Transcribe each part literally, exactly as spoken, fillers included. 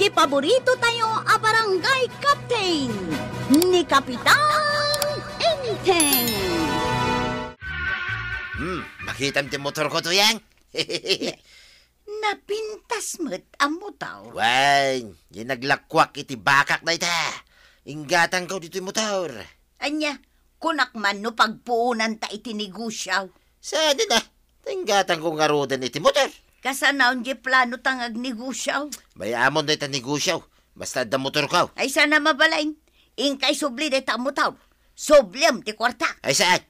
Paborito tayo a barangay captain, ni Kapitan Enteng. Hmm, makitam ti motor ko, Tuyang. Napintas met a motor. Wen, di naglakuak iti bakak dayta. Inggatangko ditoy motor. Ania, kunak man no pagpuonanta iti negosio. Saan a? Inggatangko ngaruden iti motor. Kasano diay plano ta nga agnegosio? Bay-amon dayta negosio. Basta adda motorko. Ay, saan a mabalin. Inkay subli dayta a motor. Subliem ti kuarta. Ay, saan?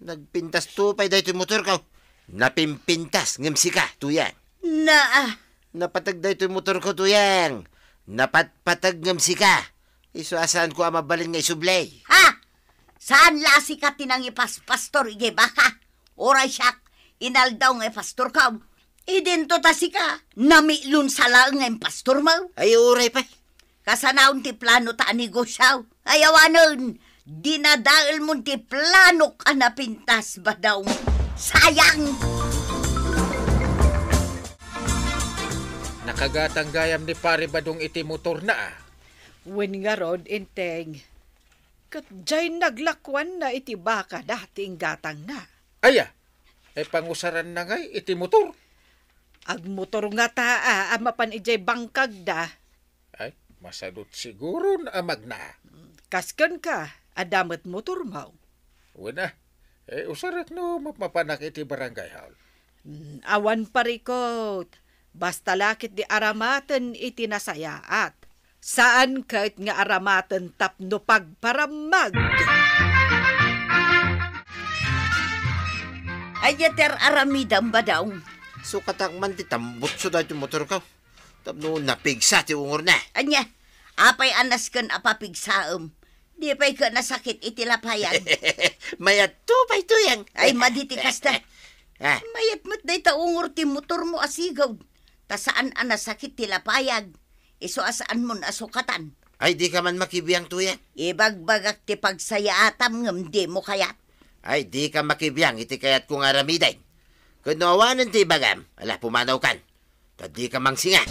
Nagpintas to pay daytoy motorko. Napimpintas ngem sika, Tuyang. Naa. Napateg daytoy motorko, Tuyang. Napatpateg ngem sika. Isu a saanko a mabalin nga isubli. Ha? Saan la a sika ti nangipaspastor idiay baka? Uray siak, inaldaw nga ipastorko. Idinto ta sika, namiklon sa laeng nga impastormo. Ay, uray pay. Kasano ti planota a negosio? Ay, awanen, dinadaelmon ti planok a napintas, Badong. Sayang! Nakagatang gayam ni Pare Badong iti motorna, a. Wen ngarud, Enteng. Ket diay naglakuanna iti bakada ti inggatangna. Aya, ay pangusaranna ngay iti motor? Agmotor ngata a, a mapan idiay bangkagda. Ay, masadut siguron a magna. Kas kenka, adda met motormo. Wen a, eh, usarak no mapmapanak iti barangay hall. Mm, awan parikut. Basta la ketdi aramaten iti nasayaat. Saan ket nga aramaten tapno pagparammag. Ania ti ar-aramidem, Badong? Sukatak man ti tambutso daytoy motorko. Tapno napigsa ti ungorna. Ania? Apay a nasken a papigsaem? Di pay ket nasakit iti lapayag? Mayat to pay, Tuyang. Ay, madi ti kasta. Ah. Mayat met dayta ungor ti motormo a sigud. Ta saan a nasakit ti lapayag. Isu a saanmon a sukatan. Ay, dika man makibiang, Tuyang. Ibagbagak ti pagsayaatam ngem dimo kayat. Ay, dika makibiang iti kayatko nga aramiden. Ket no awanen ti ibagam, ala, pumanawkan. Ta dika mangsinga.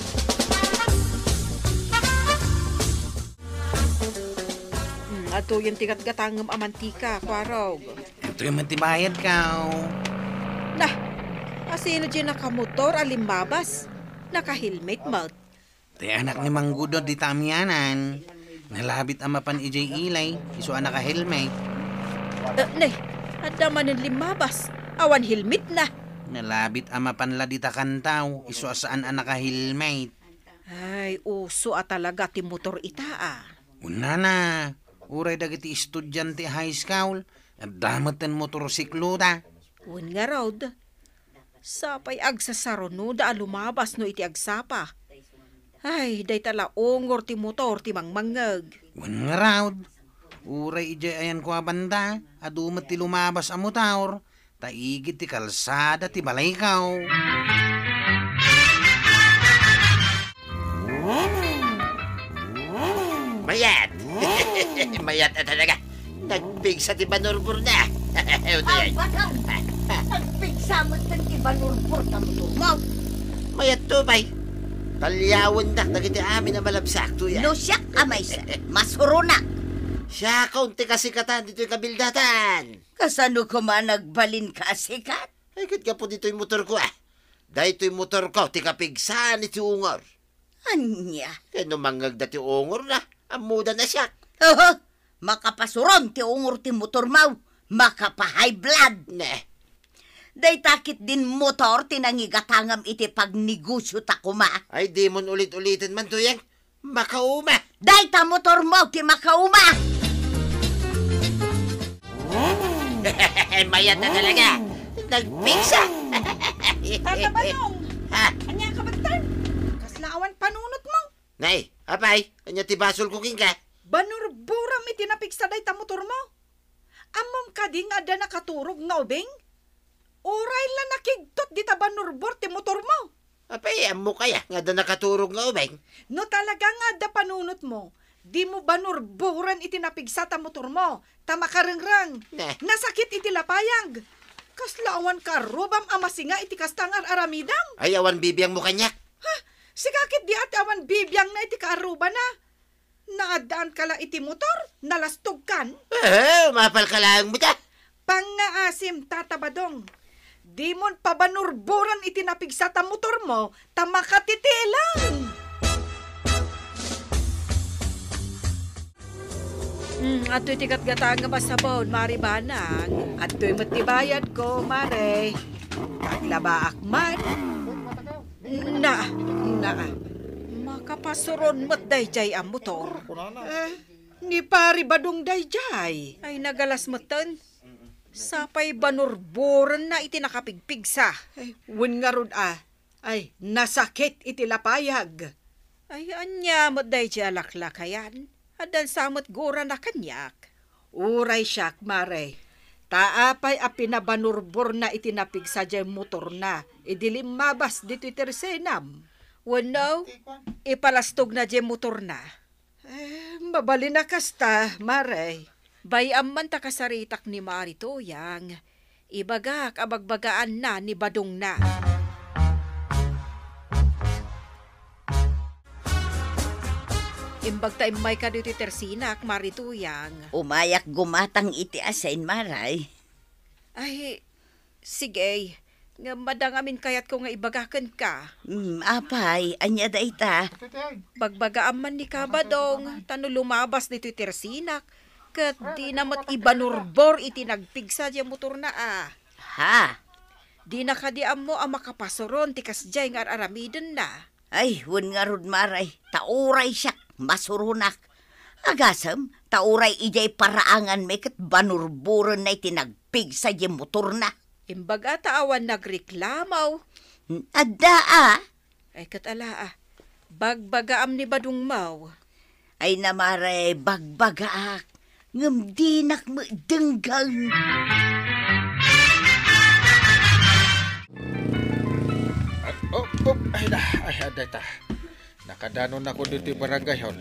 Hmm, adtoyen ti gatgatangem a mantika, Kuarog. Adtoy met ti bayadko. Nah, asino diay nakamotor a limmabas? Nakahelmet met. Ti anak ni Manggudod dita amianan. Nalabit a mapan idiay ili, isu a nakahelmet. Eh, ne, adda manen limmabas. Awan helmetna. Nalabit a mapan la dita kantaw, isu a saan a nakahelmet. Ay, uso a talaga ti motor ita, a. Unana, uray dagiti estudiante high school, adda met ti motorsikloda. Wen ngarud, sapay agsasarunoda a lumabas no iti agsapa. Ay, dayta la ungor ti motor ti mangmangngeg. Wen ngarud, uray idiay ayanko a banda, adu met ti lumabas a motor, ta igid ti kalsada ti balayko. Mayat! Mayat a talaga. Nagpigsa ti banurborna. Ano yan? Ang batang! Nagpigsa met ti banurbor ta motormo. Mayat to, bay. Talyawen da, dagiti amin a malabsak, tuya. No siak a maysa, masuronak. Siak ti kasikatan ditoy kabildatan. Kasano koma nagbalinka a sikat? Ay, ket gapu ditoy motorko, a. Daytoy motorko ti kapigsaan iti ungor. Ania? Ket no mangngegda ti ungorna, ammoda a siak. Oho, makapasuron ti ungor ti motormo, makapa-high blood. Ne. Dayta ketdin motor ti nangigatangam iti pagnegosiota koma. Ay, dimon ulit-uliten man, Tuyang. Makauma. Dayta motormo ti makauma. Mayat a talaga. Nagpigsa. Tata Badong. Ha? Ania ka, Bagtan? Kasla awan panunotmo? Nay, apay, ania ti basolko kenka? Banurboram iti napigsa dayta motormo. Ammom kadi nga adda nakaturog nga ubing? Uray la nakigtot dita banurbor ti motormo. Apay, ammok aya nga adda nakaturog nga ubing? No talaga nga adda panunotmo, dimo banurboran iti napigsa ta motormo, ta makarengreng. Ne. Nasakit iti lapayag. Kasla awan karrubam a masinga iti kasta nga ar-aramidam? Ay, awan bibiangmo kaniak. Ha? Sika ket di ati awan bibiangna iti kaarrubana. Naaddaan ka la iti motor, nalastogkan. Eh, mapal ka laeng met, ah. Pangngaasim, Tata Badong. Dimon pabanurburan iti napigsa ta motormo, ta makatitilang. Hmm, adtoy ti gatgatang nga masapul, Mari Banang. Adtoy met ti bayadko, Mare. Aglabaak man. Na, na. Makapasuron met daydiay a motor. Eh, ni Pari Badong daydiay. Ay, nagalas metten. Sapay banurburenna iti nakapigpigsa. Eh, wen ngarud a. Ay, nasakit iti lapayag. Ay, ania met daydiay a laklakayan? Addan sa met gurana kaniak. Uray siak, Mare. Ta apay a pinabanurborna iti napigsa diay motorna idi limmabas ditoy tersenam? Wenno, ipalastogna diay motorna. Eh, mabalin a kasta, Mare. Bay-am man ta kasaritak ni Mari Tuyang. Ibagak a bagbagaanna ni Badongna. Imbag ta immayka ditoy tersinak, Mari Tuyang. Umayak gumatang iti asin, Mare. Ay, sige. Ngem adda ngamin kayatko nga ibaga kenka. Hmm, apay, ania dayta? Bagbagaam man ni Ka Badong, ta no lumabas ditoy tersinak, ket dina met ibanurbor iti nagpigsa diay motorna a. Ha? Dina kadi ammo a makapasuron ti kasdiay nga ar-aramidenna. Ay, wen ngarud, Mare, ta uray siak, masuronak. Agasem, ta uray idiay paraanganmi ket banurburenna iti nagpigsa diay motorna. Imbaga ta awan nagreklamo. Adda a. Ay, ket ala a. Bagbagaam ni Badongmo. Ay na, Mare, bagbagaak. Ngem dinak met denggen. Ay, oh, oh, ay na, ay, adda ita. Nakadanonnakon ditoy barangay hall.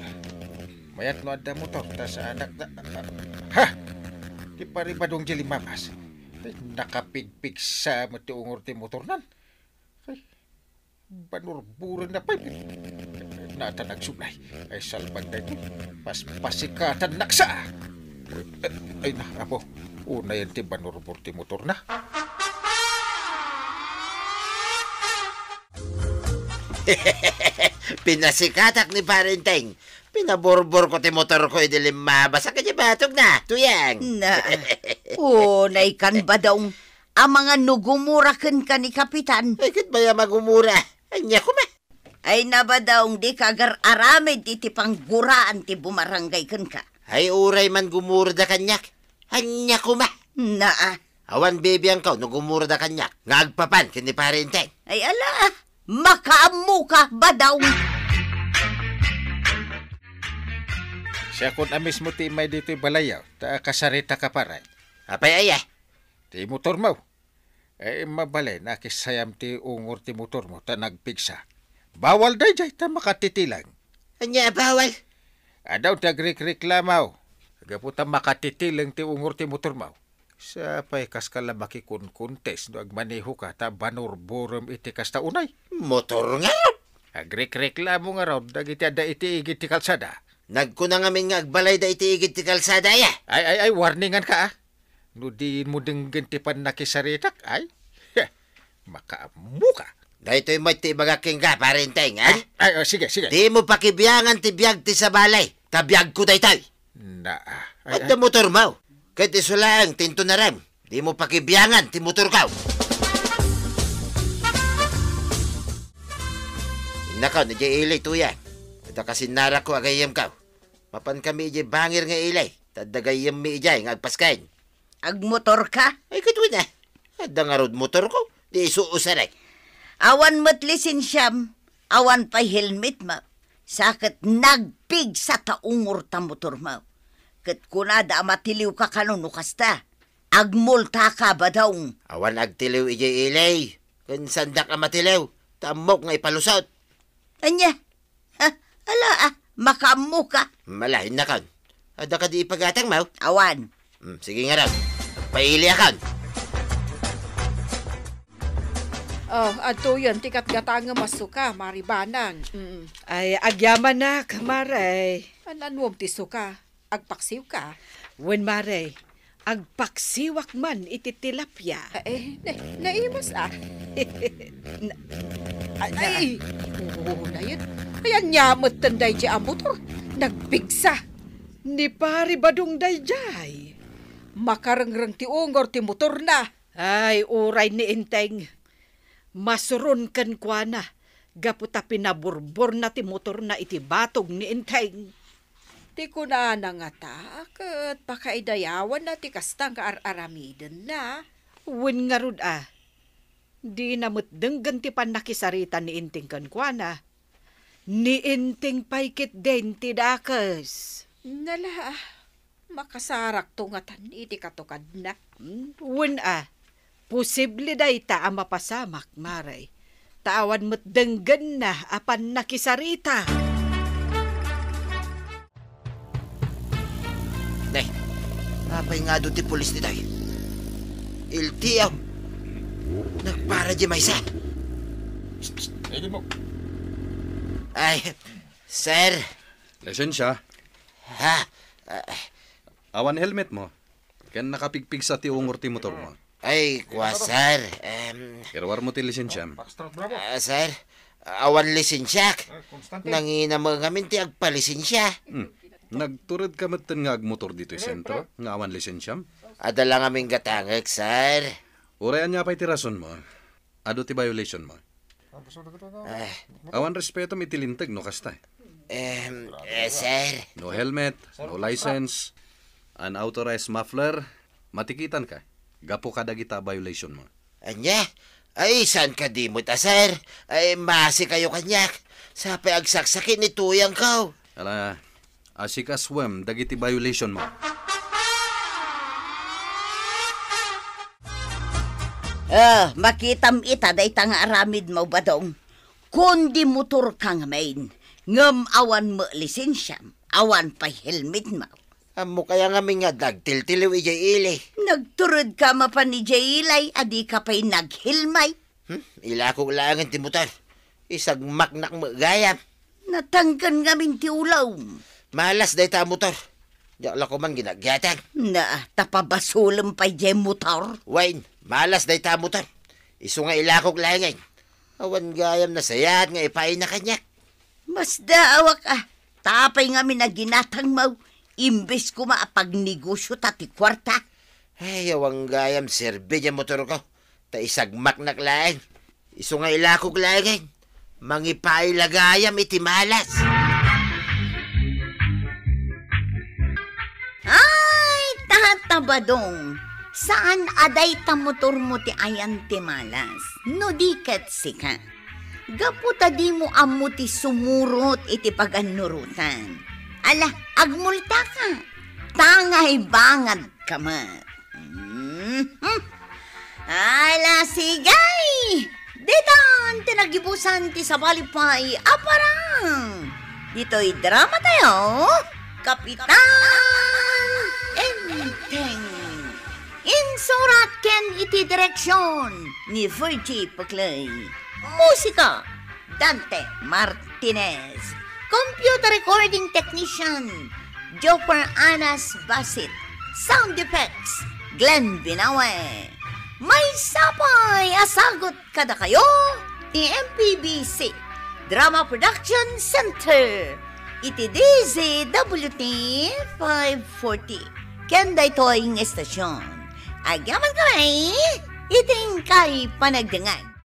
Mayat no adda motor, ta saanak na, ha? Ti Pari Badong diay limmabas. Ay, nakapigpigsa met ti ungor ti motornan. Ay, banurburenna pay. Naata nagsublay. Ay, salbag daytoy. Paspasikatannak sa. Ay na, apo. Unayen ti banurbor ti motorna. Pinasikatak ni Pare Enteng. Pinaburborko ti motorko idi limmabasak idiay batogna, Tuyang. Na, unay kan, Badong. Amangan no gumura kenka ni Kapitan. Ay, ket bay-am a gumura. Ania koma? Ay na, Badong, dika agar-aramid iti pangguraan ti bumarangay kenka. Ay, uray man gumurada kaniak. Ania koma? Naa. Awan bibiangko no gumurada kaniak nga agpapan ken ni Pare Enteng. Ay, ala, makaammoka, Badong. Siakon a mismo ti immay ditoy balayyo, ta kasaritak a pare. Apay aya? Ti motormo. Eh, mabalin a kissayam ti ungor ti motormo ta nagpigsa. Bawal daydiay ta makatitileng. Ania a bawal? Adda ti agrikreklamo. Gapu ta makatitileng ti ungor ti motormo. Sapay kaska la makikunkuntes no agmanehoka ta banurburem iti kasta unay. Motor ngarud? Agrikreklamo ngarud dagiti adda iti igid ti kalsada. Nagkuna ngamin nga agbalayda iti igid ti kalsada, aya? Ay, ay, ay, warninganka, a. No dimo denggen ti pannakisaritak, ay, heh, makaammoka. Daytoy met ti ibagak kenka, Pare Enteng, a? Ay, ay, oh, sige, sige. Dimo pakibiangan ti biag ti sabali, ta biagko daytoy. Na, ay, adda ay. Motormo. Ket isu laeng ti inton arem, dimo pakibiangan ti motorko. Innakon idiay ili, Tuyang. Adda kasinnarakko a gayyemko. Mapankami idiay bangir nga ili, ta adda gayyemmi idiay nga agpasken. Agmotorka? Ay, ket wen a. Adda ngarud motorko, di isu usa rek. Awan met lisensiam, awan pay helmetmo. Sa ket nagpigsa ta ungor ta motormo. Ket kunada a matiliwka kano no kasta. Agmultaka, Badong. Awan agtiliw idiay ili. Ken saandak a matiliw, ta ammok nga ipalusot. Ania? Ha? Ala, a, makaammoka. Mala, innakon. Adda kadi ipagatangmo? Awan. Hmm, sige ngarud. Pailiakon. Oh, adtoyen ti gatgatangem a suka, Mari Banang. Mm. Ay, agyamanak, Mare. An-anuem ti suka? Agpaksiwka? Wen, Mare. Agpaksiwak man iti tilapia. Ah, eh, na-, naimas, ah. Na-, Ay, ay, oo, dayet. Ay, ania metten daydiay a motor? Nagpigsa. Ni Pari Badong daydiay. Makarengreng ti ungor ti motorna. Ay, uray ni Enteng. Masuron kenkuana, gapu ta pinaburborna ti motorna iti batog ni Enteng. Ti kunana ngata, ket pakaidayawanna ti kasta nga ar-aramidenna. Wen ngarud a, dina met denggen ti pannakisarita ni Enteng kenkuana. Ni Enteng pay ketdin ti dakes. Nala, makasarakto ngatan iti katukadna. Hmm, wen a, posible dayta a mapasamak, Mare. Ta awan met denggenna a pannakisarita. Ne, apay nga adu ti pulis ditoy? Iltiam. Nagpara di maysa. Psst, psst. Ay, di mo. Ay, sir. Lisensia. Ha? Ah, Awan helmet mo. Ken nakapigpigsa ti ungor ti motor mo. Ay, kua, sir. Em, Iruar mo ti lisensiam. Ah, sir, awan lisensiak. Nangina mo ngamin ti agpalisensia. Hmm. Nagtured ka metten nga agmotor ditoy sentro nga awan lisensiam? Adda la ngamin gatangek, sir. Uray ania pay ti rason mo? Adu ti violation mo? Eh. Awan respetom iti linteg no kasta. Em, eh, sir. No helmet, no license, unauthorized muffler, matikitanka gapu kadagita violation mo. Ania? Ay, saan ka di met a, sir? Ay, maasi kayo kaniak. Sapay agsaksakit ni tuyang ko. Ala, asikasuem dagiti violation mo. Ah, makitam ita dayta nga aramid mo, Badong. Kundi motor ka ngamin, ngem awan met lisensiam, awan pay helmet mo. Ammo kaya ngamin nga dagtiltiliw idiay ili? Nagtured ka mapan idiay ili a di ka pay naghelmet? Hmm? Ilakok laengen ti motor. Isagmaknak met gayam. Natangken ngamin ti ulom. Malas dayta a motor. Diak la koman ginagiatang. Na, ta pabasolem pay diay motor. Wen, malas dayta a motor. Isu nga ilakok laengen. Awan gayam nasayaat nga ipaayna kaniak. Masdaawak a, ta apay ngamin a ginatangmo, imbes koma a pagnegosio ta ti kuarta. Ay, awan gayam serbi diay motorko, ta isagmaknak laeng. Isu nga ilakok laeng, mangipaay la gayam iti malas. Ay, Tata Badong, saan a dayta motormo ti ayan ti malas, no di ket sika. Gapu ta dimo ammo ti sumurot iti pagannurotan. Ala, agmultaka. Tangay bangad ka met. Mhm. Ala, sige! Ditan ti nagibusan ti sabali pay a parang. Ditoy drama tayo, Kapitan Enteng. Insurat ken iti direksion ni Virgie Peclay. Musika, Dante Martinez. Computer recording technician, Joper Anas Basit. Sound effects, Glenn Binawe. Maysa pay a sagut kadakayo ti M P B C Drama Production Center iti D Z W T five forty. Ken daytoy nga estasion, agyamankami iti inkay panagdengngeg.